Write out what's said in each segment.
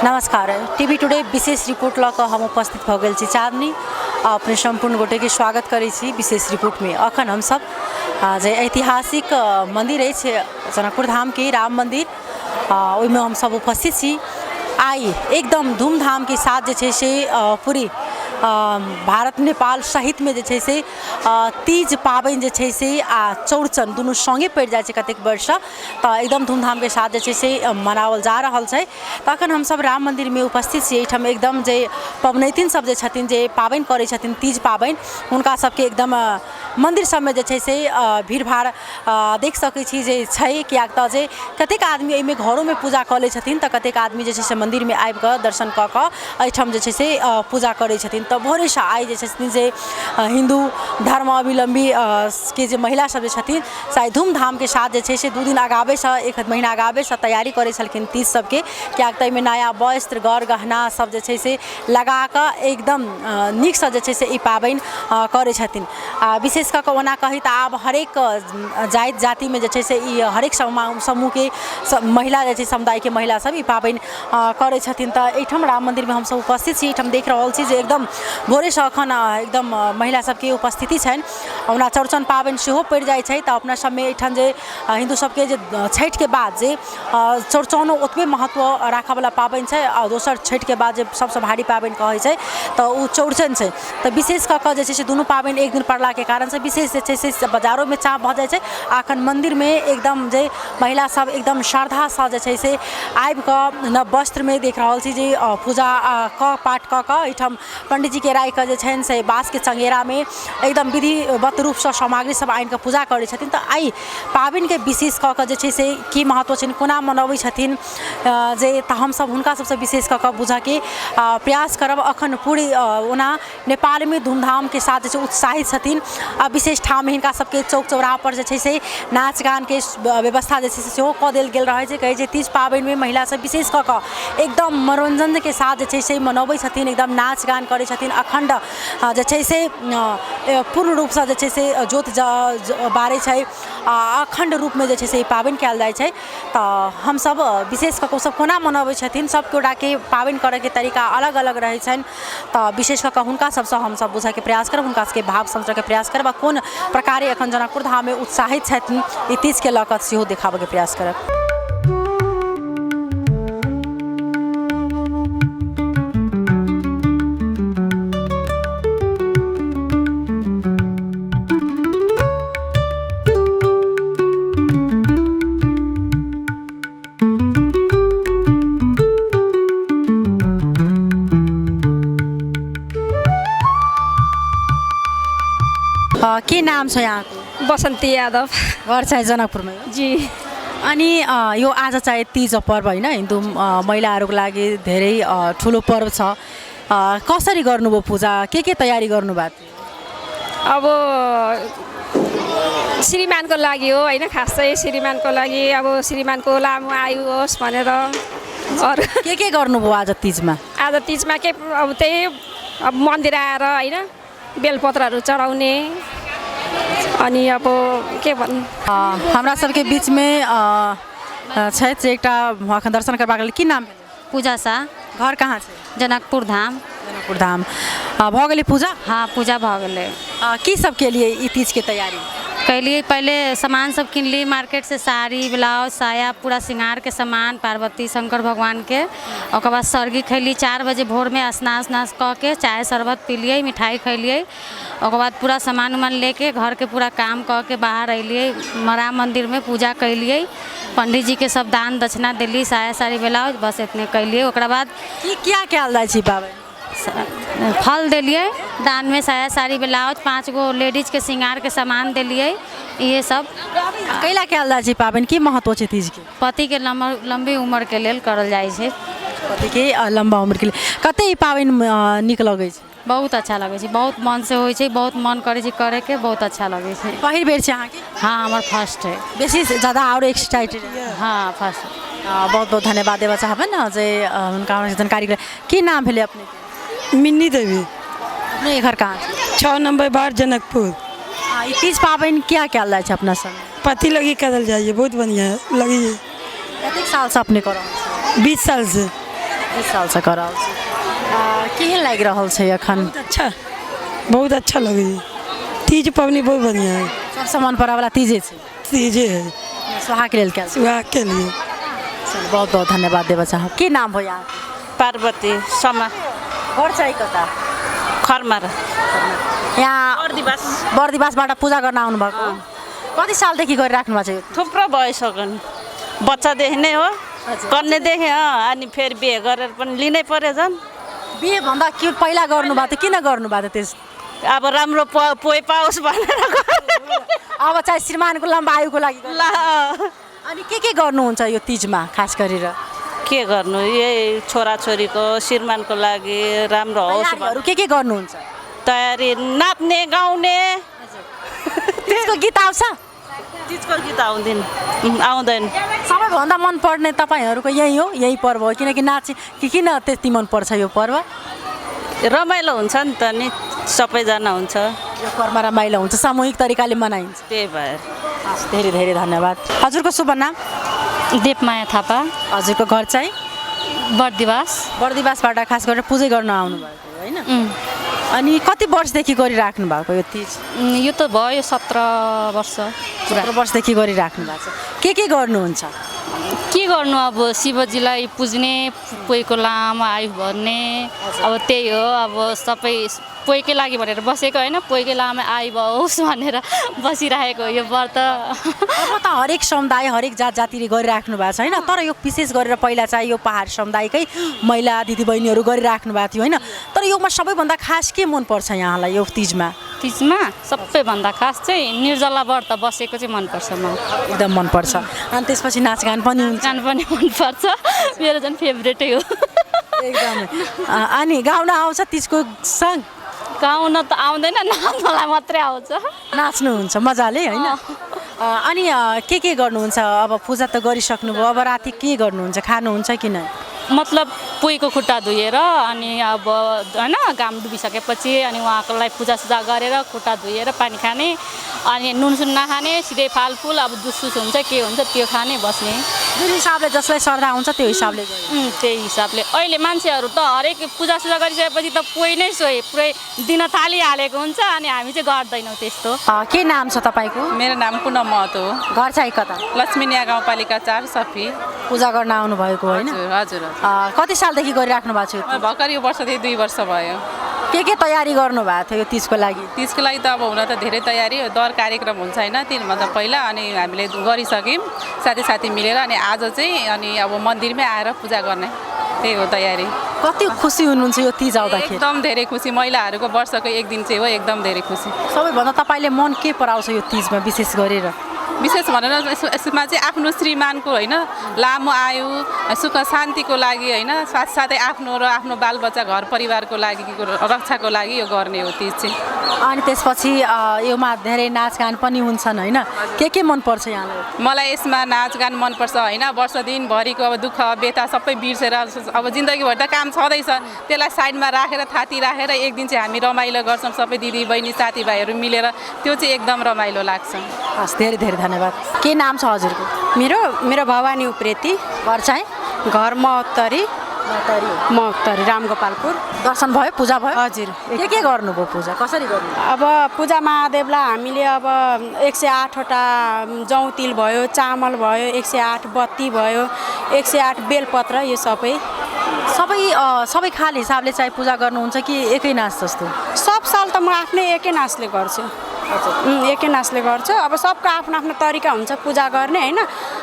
नमस्कार, TV today विशेष report लऽ कऽ हम उपस्थित भऽ गेल छी चाँदनी आ अपने सम्पूर्ण गोटेके स्वागत करै छी विशेष रिपोर्टमे। अखन हमसब जे ऐतिहासिक मन्दिर अछि जनकपुर धामके राम मन्दिर, ओहिमे हमसब उपस्थित छी। आइ एकदम धूमधामके साथ जे छै से पूरी भारत नेपाल सहितमे जे छै से तीज पाबनि जे छै से आ चौड़चन दुनू सङ्गे पड़ि जाइ छै कतेक वर्षसँ, तऽ एकदम धूमधामके साथ जे छै से मनाओल जा रहल छै। तखन हमसब राम मन्दिरमे उपस्थित छी। एहिठाम एकदम जे पबनैतिन सब जे छथिन, जे पाबनि करै छथिन तीज पाबनि, हुनका सबके एकदम मन्दिर सबमे जे छै से भीड़ भाड़ देख सकै छी जे छै, किएक तऽ जे कतेक आदमी एहिमे घरोमे पूजा कऽ लै छथिन, तऽ कतेक आदमी जे छै से मन्दिरमे आबिकऽ दर्शन कऽ कऽ एहिठाम जे छै से पूजा करै छथिन। तऽ भोरेसँ आइ जे छथिन से हिन्दू धर्मावलम्बी के जे महिला सब जे छथिन से आइ धूमधामके साथ जे छै से 2 दिन अगाबेसँ, 1 महीना अगाबेसँ तैयारी करै छलखिन तीज सबके, किएक तऽ एहिमे नया वस्त्र गर गहना सब जे छै से लगाकऽ एकदम नीकसँ जे छै से ई पाबनि करै छथिन। आओर विशेष कऽ कऽ ओना कही तऽ आब हरेक जाति जातिमे जे छै से ई हरेक समूहके महिला जे छै, समुदायके महिला सब ई पाबनि करै छथिन। तऽ एहिठाम राम मन्दिरमे हमसब उपस्थित छी। एहिठाम देख रहल छी जे एकदम भोरेसँ एखन एकदम महिला सबके उपस्थिति छनि। ओना चौड़चन पाबनि सेहो पड़ि जाइ छै, तऽ अपना सबमे एहिठाम जे हिन्दू सबके जे छठिके बाद जे चौड़चनो ओतबे महत्व राखऽवला पाबनि छै, आओर दोसर छठिके बाद जे सबसँ भारी पाबनि कहै छै तऽ ओ चौड़चन छै। तऽ विशेष कऽ कऽ जे छै से दुनू पाबनि एक दिन पड़लाके कारणसँ विशेष जे छै से बजारोमे चाप भऽ जाइ छै। आओर एखन मन्दिरमे एकदम जे महिला सब एकदम श्रद्धासँ जे छै से आबिकऽ नव वस्त्रमे देख रहल छी जे पूजा कऽ पाठ कऽ कऽ एहिठाम पण्डितजीके राखिकऽ जे छनि से बाँसके चङ्गेरामे एकदम विधिवत रूपसँ सामग्री सब आनिकऽ पूजा करै छथिन। तऽ एहि पाबनिके विशेष कऽ कऽ जे छै से की महत्व छनि, कोना मनऽबै छथिन जे, तऽ हमसब हुनका सबसँ विशेष कऽ कऽ बुझऽके प्रयास करब। एखन पूरे ओना नेपालमे धूमधामके साथ जे छै उत्साहित छथिन, आओर विशेष ठाम हिनका सबके चौक चौराहापर जे छै से नाच गानके व्यवस्था जे छै से सेहो कऽ देल गेल रहै छै। कहै छै तीज पाबनिमे महिला सब विशेष कऽ कऽ एकदम मनोरञ्जनके साथ जे छै से मनऽबै छथिन, एकदम नाच गान करै छथिन, अखण्ड जे छै से पूर्ण रूपसँ जे छै से जोत बारै छै, आओर अखण्ड रूपमे जे छै से ई पाबनि कयल जाइ छै। तऽ हमसब विशेष कऽ कऽ ओसब कोना मनऽबै छथिन, सब गोटाके पाबनि करैके तरीका अलग अलग रहै छनि, तऽ विशेष कऽ कऽ हुनका सबसँ हमसब बुझऽके प्रयास करब, हुनका सबके भाव समझऽके प्रयास करब, आओर कोन प्रकारे एखन जनकपुर धाममे उत्साहित छथिन ई तीजके लऽ कऽ सेहो देखाबऽके प्रयास करब। के नाम छ यहाँको? बसन्ती यादव। घर चाहिँ जनकपुरमै हो? जी। अनि यो आज चाहिँ तीज पर्व होइन, हिन्दू महिलाहरूको लागि धेरै ठुलो पर्व छ। कसरी गर्नुभयो पूजा, के के तयारी गर्नुभएको थियो? अब श्रीमानको लागि हो होइन, खास चाहिँ श्रीमानको लागि, अब श्रीमानको लामो आयु होस् भनेर। अरू के के गर्नुभयो आज तिजमा? आज तिजमा के अब त्यही अब मन्दिर आएर होइन बेलपत्रहरू चढाउने, अनि अब के भन्नु। हमरा सबके बिचमे छथि जे एकटा अखन दर्शन करबाक लेल। की नाम भेल? पूजा शाह। घर कहाँ छै? जनकपुर धाम। जनकपुर धाम। भऽ गेलै पूजा? हाँ, पूजा भऽ गेलै। की सब केलियै ई तीजके तैयारी? कैलियै, पहिले सामान सब किनली मार्केट से, साड़ी ब्लाउज साया पूरा श्रृंगार के सामान पार्वती शंकर भगवान के। ओकर बाद सरगी खैली 4 बजे भोर में, स्नान उस्नान कऽ के चाय शरबत पीलियै, मिठाई खैलियै। ओकर बाद पूरा सामान उमान लेके घर के पूरा काम कऽ के बाहर अयलियै, राम मंदिर में पूजा कैलियै, पंडित जी के सब दान दक्षिणा देली, साया साड़ी ब्लाउज, बस इतने कैलियै। ओकरा बाद की क्या कयल जाइ छै पाबनि? फल देलियै दान में, साया साड़ी ब्लाउज, 5 गो लेडीज के श्रृंगार के सामान देलियै, इहे सब। कैला कयल जाइ छै पाबनि, की महत्व छै तीज के? पति के लम्बी उम्र के लेल करल जाइ छै। पति के लम्बा उम्र के लेल। कते ई पाबनि नीक लगै छै? बहुत अच्छा लगै छै, बहुत मन से होइ छै, बहुत मन करै छै करे के, बहुत अच्छा लगै छै। पहिल बेर छै अहाँके? हाँ, हमर फर्स्ट है। बेसी से ज्यादा आओर एक्साइटेड? हाँ, फर्स्ट। बहुत बहुत धन्यवाद देबऽ चाहबनि ने जे हुनका हमरा जानकारी के। की नाम भेलै अपने? मिन्नी देवी। अपने घर कहाँ छै? 6 नंबर बार जनकपुर। ई तीज पाबनि किया कयल जाइ छै अपना सब? पति लगी करल जाइए, बहुत बढ़िया लगी। कतेक साल से अपने कऽ रहल छी? 20 साल से। 20 सालसँ कऽ रहल छी। केहन लागि रहल छै एखन? बहुत अच्छा, बहुत अच्छा लगै छै। तीज पबनी बहुत बढ़िआँ है। सबसँ मन पड़ैवला तीजे छै? तीजे है। सुहागके लेल कयल? सुहागके लिए। चलू, बहुत बहुत धन्यवाद देबऽ चाहब। की नाम हो अहाँके? पार्वती समा। घर चाहिँ कता? खरमारा। यहाँ बर्दिवास। बर्दिवासबाट पूजा गर्न आउनुभएको? कति सालदेखि गरिराख्नु भएको छ यो? थुप्रो भइसक्यो नि, बच्चादेखि नै हो, कन्यादेखि। अनि फेरि बिहे गरेर पनि लिनै पर्यो झन्। बिहेभन्दा के पहिला गर्नुभएको थियो? किन गर्नुभएको थियो त्यस? अब राम्रो पोइ पाओस् भनेर। अब चाहिँ श्रीमानको लम्बा आयुको लागि। ल। अनि के गर्नुहुन्छ यो तिजमा खास गरेर? के गर्नु, यही छोराछोरीको श्रीमानको लागि राम्रो होस्। तयारीहरू के गर्नुहुन्छ? तयारी नाच्ने गाउने। तिजको गीत आउँछ? तिजको गीत आउँदैन, आउँदैन। सबैभन्दा मनपर्ने तपाईँहरूको यही हो, यही पर्व हो? किनकि नाच किन त्यति मनपर्छ यो पर्व? रमाइलो हुन्छ नि त नि, सबैजना हुन्छ। यो पर्वमा रमाइलो हुन्छ, सामूहिक तरिकाले मनाइन्छ, त्यही भएर। हस्, धेरै धेरै धन्यवाद। हजुरको शुभ नाम? देवमाया थापा। हजुरको घर चाहिँ? बर्दिवास। बर्दिवासबाट खास गरेर पूजै गर्न आउनुभएको होइन? अनि कति वर्षदेखि गरिराख्नु भएको यो तिज? यो त भयो 17 वर्ष। 17 वर्षदेखि गरिराख्नु भएको छ। के गर्नुहुन्छ? के गर्नु, अब शिवजीलाई पुज्ने, पोइको लामो आयु भन्ने, अब त्यही हो। अब सबै पोइकै लागि भनेर बसेको होइन, पोइकै लामो आयु होस् भनेर बसिरहेको यो व्रत। अब त हरेक समुदाय हरेक जात जातिले गरिराख्नु भएको छ होइन, तर यो विशेष गरेर पहिला चाहिँ यो पहाड समुदायकै महिला दिदीबहिनीहरू गरिराख्नु भएको थियो होइन, तर योमा सबैभन्दा खास के मनपर्छ यहाँलाई यो तिजमा? तिजमा सबैभन्दा खास चाहिँ निर्जला व्रत बसेको चाहिँ मनपर्छ मलाई। एकदम मनपर्छ। अनि त्यसपछि नाचगान पनि हुन्छ? नाचगान पनि मनपर्छ, मेरो झन् फेभरेटै हो। एकदमै। अनि गाउन आउँछ तिजको सङ्ग? गाउन त आउँदैन, नाच्नलाई मात्रै आउँछ। नाच्नुहुन्छ मजाले होइन? अनि के गर्नुहुन्छ? अब पूजा त गरिसक्नुभयो, अब राति के गर्नुहुन्छ, खानुहुन्छ कि नै? मतलब पोइको खुट्टा धोएर अनि अब होइन घाम डुबिसकेपछि अनि उहाँकोलाई पूजासुजा गरेर खुट्टा धोएर पानी खाने, अनि नुनसुन नखाने, सिधै फालफुल अब जुसुस हुन्छ के हुन्छ त्यो खाने बस्ने। जुन हिसाबले जसलाई श्रद्धा हुन्छ त्यो हिसाबले। त्यही हिसाबले। अहिले मान्छेहरू त हरेक पूजासुजा गरिसकेपछि त पोइ नै सोही पुरै दिन थालिहालेको हुन्छ, अनि हामी चाहिँ गर्दैनौँ त्यस्तो। के नाम छ तपाईँको? मेरो नाम पुनम महतो हो। घर चाहिँ कता? लक्ष्मीनिया गाउँपालिका 4 सफी। पूजा गर्न आउनुभएको होइन? हजुर। कति सालदेखि गरिराख्नु भएको छ? भर्खर यो वर्षदेखि 2 वर्ष भयो। के तयारी गर्नुभएको थियो यो तिजको लागि? तिजको लागि त अब हुन त धेरै तयारी, दर कार्यक्रम हुन्छ होइन तिनभन्दा पहिला, अनि हामीले गरिसक्यौँ साथी साथी मिलेर, अनि आज चाहिँ अनि अब मन्दिरमै आएर पूजा गर्ने, त्यही हो तयारी। कति खुसी हुनुहुन्छ यो तिज आउँदाखेरि? एकदम धेरै खुसी, महिलाहरूको वर्षको एक दिन चाहिँ हो, एकदम धेरै खुसी। सबैभन्दा तपाईँले मन के पराउँछ यो तिजमा विशेष गरेर? विशेष भनेर यसमा चाहिँ आफ्नो श्रीमानको होइन लामो आयु सुख शान्तिको लागि होइन, साथसाथै आफ्नो र आफ्नो बालबच्चा घर परिवारको लागि रक्षाको लागि यो गर्ने हो तिज चाहिँ। अनि त्यसपछि योमा धेरै नाचगान पनि हुन्छन् होइन, के मनपर्छ यहाँलाई? मलाई यसमा नाचगान मनपर्छ होइन, वर्ष दिनभरिको अब दुःख व्यथा सबै बिर्सेर अब जिन्दगीभरि त काम छँदैछ, त्यसलाई साइडमा राखेर थाती राखेर एक दिन चाहिँ हामी रमाइलो गर्छौँ सबै दिदी बहिनी साथीभाइहरू मिलेर, त्यो चाहिँ एकदम रमाइलो लाग्छ। हस्, धेरै धेरै धन्यवाद। के नाम छ हजुरको? मेरो मेरो भवानी उप्रेती। घर चाहिँ? घर महोत्तरी। महोत्तरी रामगोपालपुर। दर्शन भयो, पूजा भयो? हजुर। के गर्नुभयो पूजा, कसरी गर्नु? अब पूजा महादेवलाई हामीले अब 108वटा जौ तिल भयो, चामल भयो, 108 बत्ती भयो, 108 बेलपत्र, यो सबै सबै सबै खाल हिसाबले चाहिँ पूजा गर्नुहुन्छ कि एकै नाच जस्तो? सब साल त म आफ्नै एकै नाचले गर्छु। एकै नाचले गर्छु। अब सबको आफ्नो आफ्नो तरिका हुन्छ पूजा गर्ने होइन,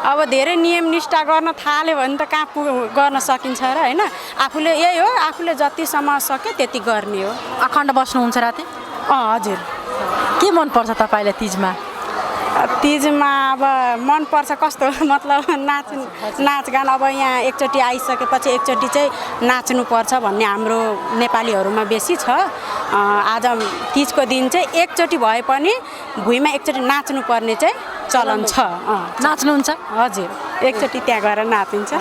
अब धेरै नियम निष्ठा गर्न थाल्यो भने त कहाँ गर्न सकिन्छ र होइन, आफूले यही हो, आफूले जतिसम्म सक्यो त्यति गर्ने हो। अखण्ड बस्नुहुन्छ राति? अँ हजुर। के मनपर्छ तपाईँलाई तिजमा? तिजमा अब मनपर्छ कस्तो मतलब नाच नाचगान। अब यहाँ एकचोटि आइसकेपछि एकचोटि चाहिँ नाच्नुपर्छ भन्ने हाम्रो नेपालीहरूमा बेसी छ। आज तिजको दिन चाहिँ एकचोटि भए पनि भुइँमा एकचोटि नाच्नुपर्ने चाहिँ चलन छ। नाच्नुहुन्छ? हजुर, एकचोटि त्यहाँ गएर नाचिन्छ।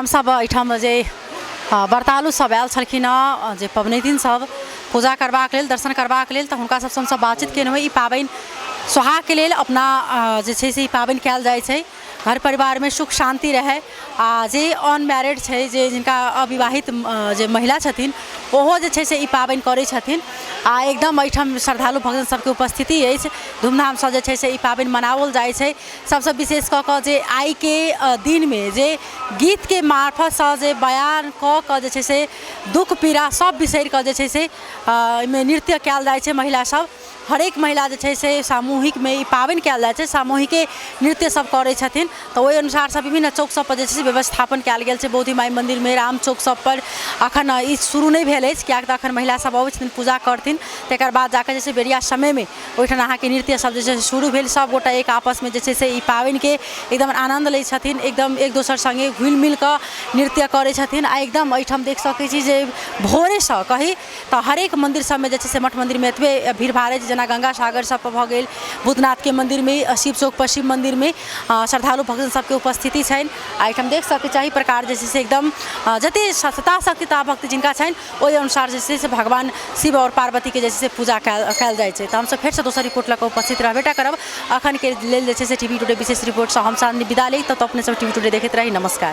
हमसब एहिठाम जे व्रतालु सब आयल छलखिन हँ, जे पबनैतिन सब पूजा करबाक लेल, दर्शन करबाक लेल, तऽ हुनका सबसँ हमसब बातचीत केलहुँ। ई पाबनि सोहागके लेल अपना जे छै से ई पाबनि कयल जाइ छै, घर परिवारमे सुख शान्ति रहै। आ जे अनमैरिड छै, जे जिनका अविवाहित जे महिला छथिन, ओहो जे छै से ई पाबनि करै छथिन। आ एकदम एहिठाम श्रद्धालु भक्त सबके उपस्थिति अछि। धूमधामसँ जे छै से ई पाबनि मनाओल जाइ छै। सबसँ विशेष कऽ कऽ जे आइके दिनमे जे गीतके मार्फतसँ जे बयान कऽ कऽ जे छै से दुःख पीड़ा सब बिसरि कऽ जे छै से एहिमे नृत्य कयल जाइ छै। महिला सब, हरेक महिला जे छै से सामूहिकमे ई पाबनि कयल जाइ छै, सामूहिके नृत्य सब करै छथिन। तऽ ओहि अनुसारसँ विभिन्न चौक सब पर जे छै से व्यवस्थापन कयल गेल छै। बोधी माइ मन्दिरमे, राम चौक सब पर अखन ई शुरू नहि भेल अछि, किएक तऽ अखन महिला सब अबै छथिन, पूजा करथिन, तकर बाद जाकऽ जे छै बेरिया समयमे ओहिठाम अहाँके नृत्य सब जे छै से शुरू भेल। सब गोटा एक आपसमे जे छै से ई पाबनिके एकदम आनन्द लै छथिन, एकदम एक दोसर सङ्गे घुलि मिल कऽ नृत्य करै छथिन। आ एकदम एहिठाम देख सकै छी जे भोरेसँ कही तऽ हरेक मन्दिर सबमे जे छै से मठ मन्दिरमे एतबे भीड़ भाड़ अछि, जेना गंगा सागर सबपर भऽ गेल, भूतनाथके मन्दिरमे, शिव चौकपर शिव मन्दिरमे श्रद्धालु भक्त सबके उपस्थिति छनि। आ एहिठाम देख सकै छी एहि प्रकार जे छै से एकदम जते सताशक्ति ता भक्ति जिनका छनि, ओहि अनुसार जे छै से भगवान शिव आओर पार्वतीके जे छै से पूजा कयल जाइ छै। तऽ हमसब फेरसँ दोसर रिपोर्ट लऽ कऽ उपस्थित रहबे टा करब। अखनके लेल जे छै से टीवी टुडे विशेष रिपोर्टसँ हम चाँदनी विदा ली। तऽ अपने सब टीवी टुडे देखैत रही। नमस्कार।